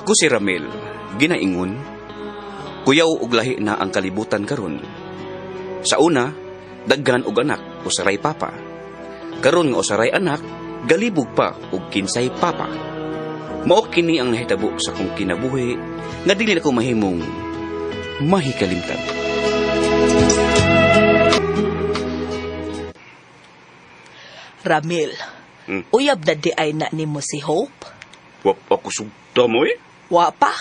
Ako si Ramil, ginaingon. Kuyaw og lahi na ang kalibutan karon. Sa una, daghan og anak usaray papa. Karon nga usaray anak, galibog pa og kinsay papa. Mao kini ang nahitabo sa akong kinabuhi nga dili nako mahimong mahikalimtan. Ramil, uyab na di ay na nimo si Hope? Wa pa ko sugta mo eh. Wa pa?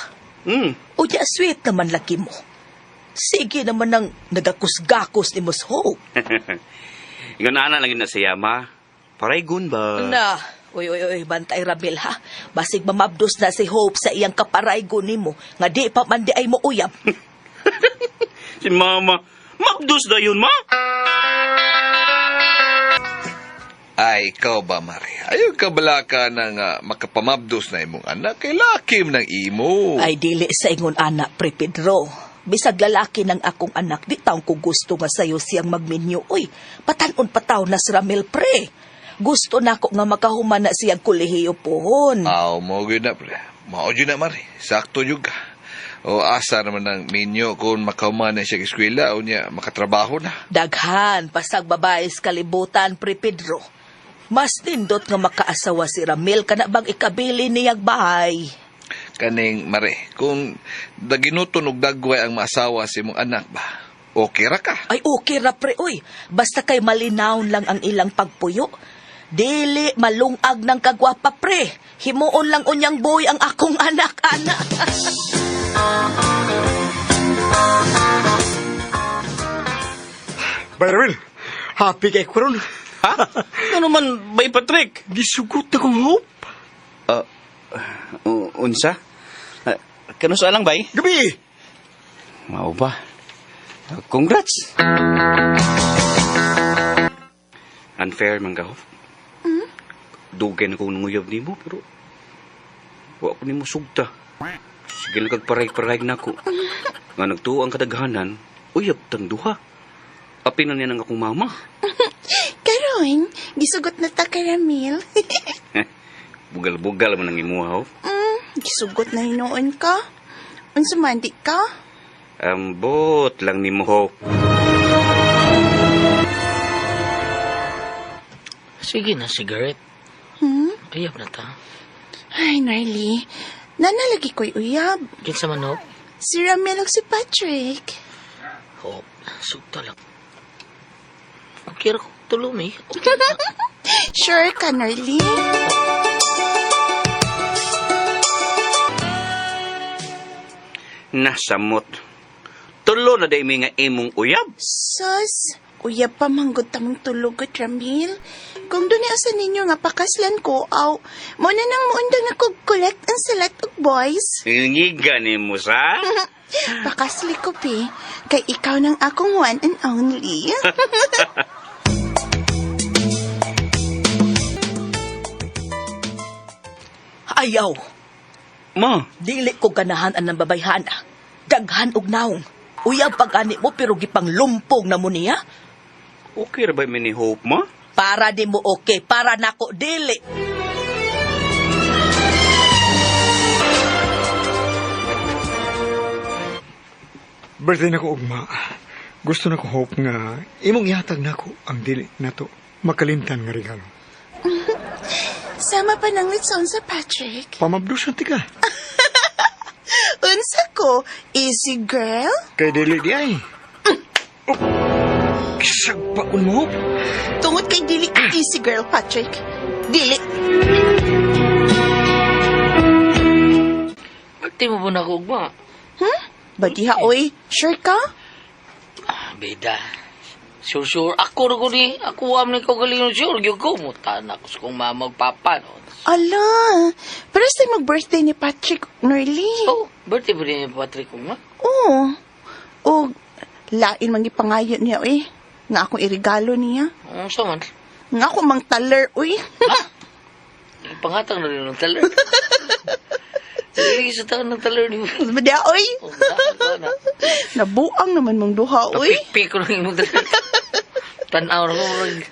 Hmm. Unya sweet naman laki mo. Sige naman nang nagakusgakos ni Mos Hope. Ingon ana lang yun na siya, ma. Paraygon ba? Na, uy, uy, uy, bantay Ramil ha. Basig mamabdos na si Hope sa iyang kaparaygo nimo nga di pa man di ay mo uyab. Si mama, mabdos na yun, ma! Ay, ikaw ba, Mari? Ayaw ka bala ka ng makapamabdos na imong anak kay lakim ng imo. Ay dili sa ingon anak, Pre Pedro. Bisag lalaki ng akong anak, di taong ko gusto nga sayo siyang magminyo. Uy, patanon pataw na si Ramil, pre. Gusto nako nga makahuman na siyang kolehiyo pohon. Aw, mo gyud na, pre. Mao gyud na, Mari. Sakto gyud ka. O asa naman ng minyo kung makahuman na siya sa eskwela o niya makatrabaho na. Daghan, pasag babae sa kalibutan, Pre Pedro. Mas nindot nga makaasawa si Ramil kana bang ikabili niyag bahay. Kaning, Mari, kung daginuton og dagway ang maasawa sa imong anak ba, okay ra ka. Ay, okay ra pre, uy. Basta kay malinawon lang ang ilang pagpuyo. Dili malungag ng kagwapa pre. Himuon lang unyang boy ang akong anak, anak. By the way, happy kay ko ron. Ha? Ano man, bay Patrick? Gisugot na kong hope. Unsa? Kano sa lang, bay? Gabi! Mao ba? Congrats! Unfair man ka, Hope. Dugay na kong nanguyab nimo, pero wa ko nimo sugta. Sige lang kag paray-paray na ko. Nga nagtuo ang kadaghanan, uyab tang duha. Apin na niya ng akong mama. Karon, gisugot na ta kay Ramil. Bugal-bugal man ang imuha, Hope. Gisugot na hinuon ka. Unsa man di ka? Ambot lang nimo, Hope. Sige na, cigarette. Hmm? Uyab na ta. Ay, Narly. Nanalagi ko'y uyab. Kinsa man, Hope? Si Ramil ug si Patrick. Hope, sugta lang. Okay ra ko tulong eh. Okay na. Sure ka, Narly? Nasamot. Tulo na day mi nga imong uyab. Sus, uyab pa manggod tamong tulog at Ramil. Kung doon asa ninyo nga pakaslan ko, aw, mo na nang muundang ako collect and select og boys. Ngiga ni mo sa? Pakasli ko, pi. Kay ikaw nang akong one and only. Ayaw, Ma, dili ko ganahan ang babayhana. Daghan og naong. Uyab pag-ani mo pero gipang lumpong na mo niya. okay ra ba mi ni Hope, ma? Para di mo okay, para nako dili. Birthday na ko ugma. Gusto na ko hope nga imong ihatag nako ang dili nato makalimtan nga regalo. Sama pa ng litson sa Patrick. Pamabdusan tika. Unsa ko, easy girl? Kay dili di ay. Oh, kisagpaon mo, Hope. Tungod kay dili ka easy girl, Patrick. Dili. Pagti mo ba na ako ugma? Badiha, oy. Sure ka? Ah, beda. Sure, sure. Ako ra ko ni. Ako am ni ko galing sure. Gyud ko mo tanak ko sa kong mama ug papa. No? Ala, pero sa mag-birthday ni Patrick, Norly. Oh, birthday ba ni Patrick ugma? Oo. O, lain man gipangayo niya, oy. Nga akong irigalo niya. Unsa man? Nga ako mang taler, oy. Pangatang na rin ng taler. Dili sa taon ng taler ni mo. Badiha, oy. Oh, na, na. Nabuang naman mong duha, oy. Napikpik ko lang yung taler. Tanaw na ko. Murag,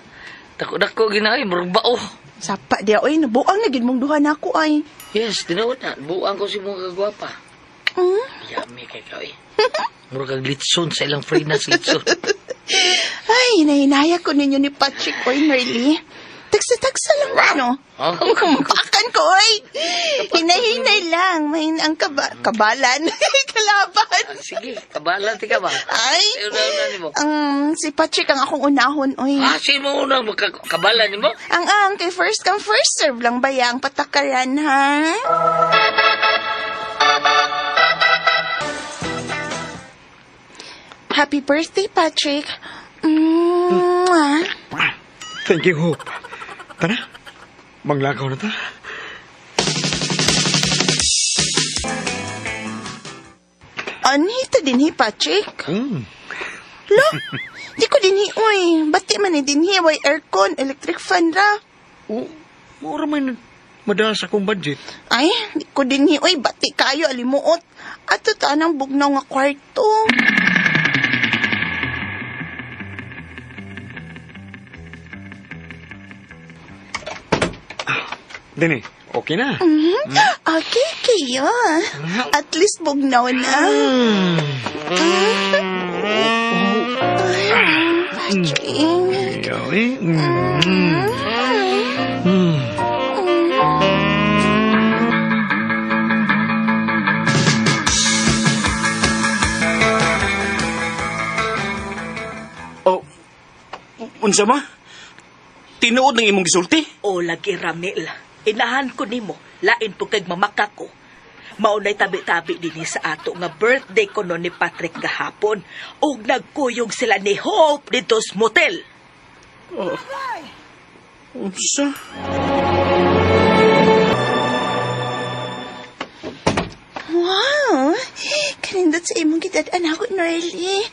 dako-dako ginaay, murag bao. Sapa dia oy, nabuang na gid mong duha nako ay. Yes, tinuod na. Buang ko si mong kagwapa. Mm. Yummy kay ka, eh. Mura kag litson sa ilang freelance litson. Ay, nahinaya ko ninyo ni Patrick oy, Nerly. Tagsa-tagsa lang ano. Oh. Kumpakan ko oy. Hinahinay lang, mahin ang kabalan. Kalaban. Ah, sige, kabalan ti ka ba? Ay. Ay, una-una nimo. Ang si Patrick ang akong unahon oy. Ah, sino mo una kabalan nimo? Ang kay first come first serve lang ba ang patakaran ha? Happy birthday, Patrick. Mwah. Thank you, Hope. Tara, manglakaw na ta. Anhita din hi, Patrick. Mm. Lo, di ko din hi, uy. Bati man ni din hi, way aircon, electric fan ra. O, mura man madala sa akong budget. Ay, di ko din hi, uy. Bati kayo, alimuot. Ato ta nang bugnaw nga kwarto. Dini, okay na. Okay, kayo. At least bugnaw na. Patrick. Ayaw, eh. Mm. Mm. Oh, unsa ma? Tinuod ng imong gisulti? O lagi Ramil, inahan ko nimo, lain po kay mamaka ko. Maunay tabi-tabi dinhi sa ato nga birthday ko no ni Patrick gahapon ug nagkuyog sila ni Hope dito sa motel. Unsa? Wow! Kanindot sa imong gitad-an ako, Norly.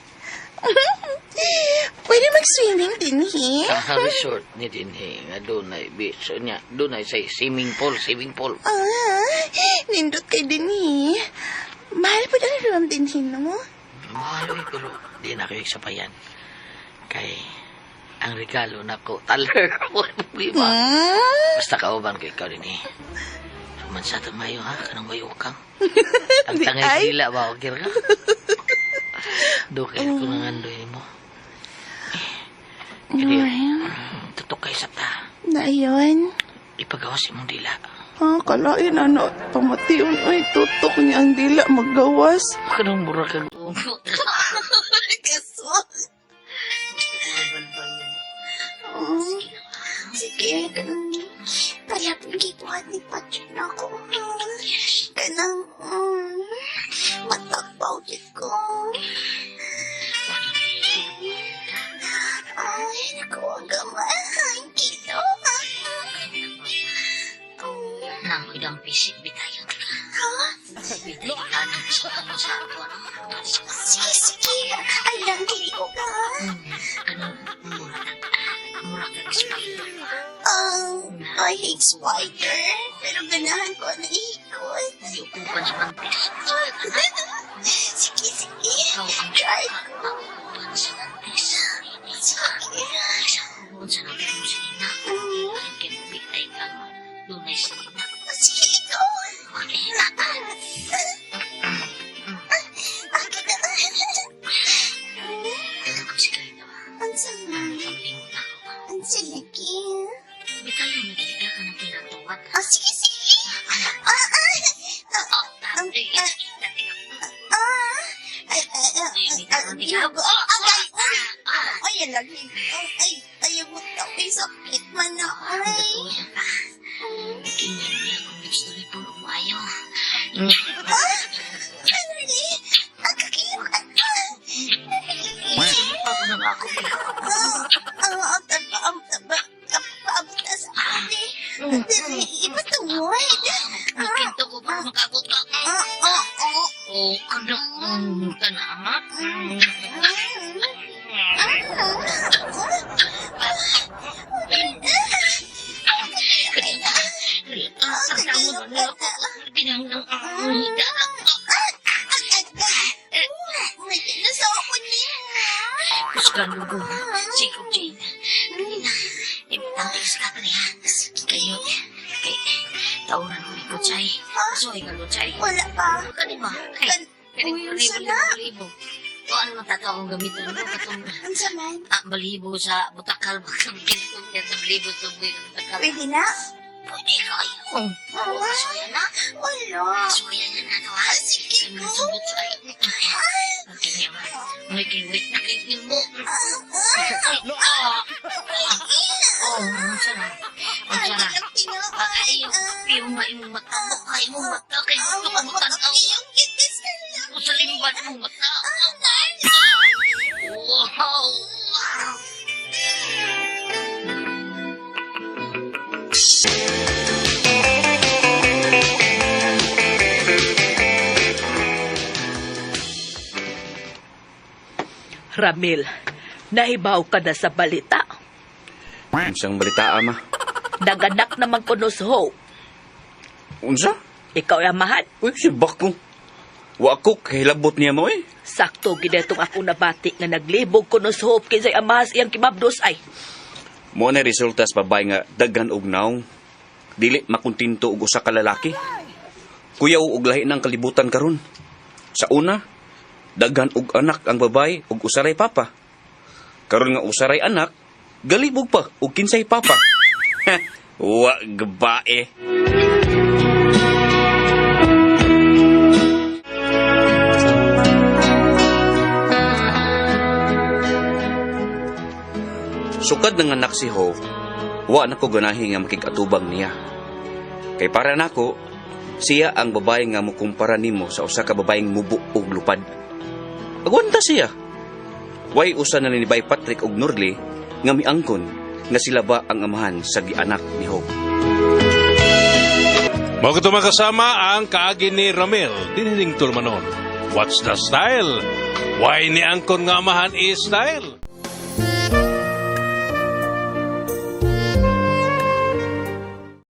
Pwede mag-swimming din, he? Ah, resort ni dinhi nga dunay beach nya, dunay say swimming pool, swimming pool. Ah, nindot kay din, he. Mahal po ang room din, he, no? Mahal eh, pero di na kayo sabayan. Kay ang regalo nako taler wala problema. Hmm? Basta kauban ko ikaw din eh. Sumansa ta mayo ha, kanang way ukang. Ang tangay Ay. sila ba, okay ka? Do kay ko nga ngandoy mo. Hindi, tutok kay sa ta. Na yun. Ipagawas imong dila. Ah, kalain ano, pamation, ay, tutok niya ang dila maggawas. Kanang mura kag Kaso. Sige, palapin gibuhat ni Patrick na ako. Kanang, matagbaw gid ko. Ay, naku, ang gamay. Ang kilo. Nang idang pisik bitayon ka. Bitayon ka nang sa ano sa ako. Sige, sige. Ay, lang, kili ko ka. Kanang mura kag mura kag spider. I hate spider. Pero ganahan ko na ikot. Yukupan sa mantis. Sige, sige. Ikaw ang Try ko. Yukupan sa mantis. Sige. Sa kubon sa natin mo sinina. Kaya bitay kang dunay sinina. Sige, ikaw. Okay. Akin na. Alam ko si Kaino. Ang sama. Panglimot ako ba? Ang silagi. Bitayon, nagkita ka ng pinatuwat. Ah, sige, sige. Ah, ah. Ah, Ah, ah, ah. Ay, ay, ay, ay, ay, ay, agay, uy. Ay, ang lagi. Ay, ay, mo ay, sakit man na, ay. Kinyan niya kung gusto ni Puro Mayo. Ah, ano ni? Ang kakiyok ka na. Ako nang ako. Ang ang taba, ang taba, ang paabot na sa akin. Dali, ipatungod. Nakinto ko para makabot ka. Ah, ah, ah. Oh, ano? Tanamat. Ang tawag na ako. Kinang ang May nasa ako niya. Kusgan ko. Sikop, Jane. Kanina, ibitang Ayos ka pa niya. Kayo, kay, tauran ko ni Kuchay. So, ingat Kuchay. Wala pa. Kani ba? Ay, kani Uy, unsa na? balibo. O ano man tataw akong gamiton mo katong Unsa man? Balibo sa butakal baka gamiton niya sa balibo sa butakal. Pwede na? Pwede kayo. Wala. Suya na. Wala. Suya na na to ha. Sige, Ay, go. magsubot sa ay. Okay, niya ba? May kiwit na kay mo. Ay, ah. Oh, unsa na? Unsa na? Ay, tinuod. Ay, yung imong mata mo, kay imong mata, kay gusto ko mo tanaw. Iyong kitis ka lang. Sa limban mong mata. Wow! Ramil, nahibaw ka na sa balita. Unsang balita, ama? Naganak naman kuno sa Hope. Unsa? Ikaw ay amahan. Uy, si Bako. Wa ko kahilabot niya mo eh. Sakto gid itong ako nabati nga naglibog kuno sa Hope kinsay amahas iyang kimabdos ay. Mo na resulta sa babae nga daghan og naong. Dili makuntinto og usa ka lalaki. Kuyaw og lahi ng kalibutan karon. Sa una, daghan og anak ang babae ug usaray papa. Karon nga usaray anak, galibog pa og kinsay papa. Wa gabae. Sukad ng anak si Ho, wa na ko ganahi nga makig-atubang niya. Kay para nako, siya ang babae nga mukumpara nimo sa usa ka babaeng mubo og lupad. Agwanta siya. Way usa na ni Bay Patrick og Nurley nga miangkon nga sila ba ang amahan sa gianak ni Ho. Mao kato makasama ang kaagi ni Ramil, dinining Tulmanon. What's the style? Why ni angkon nga amahan is style?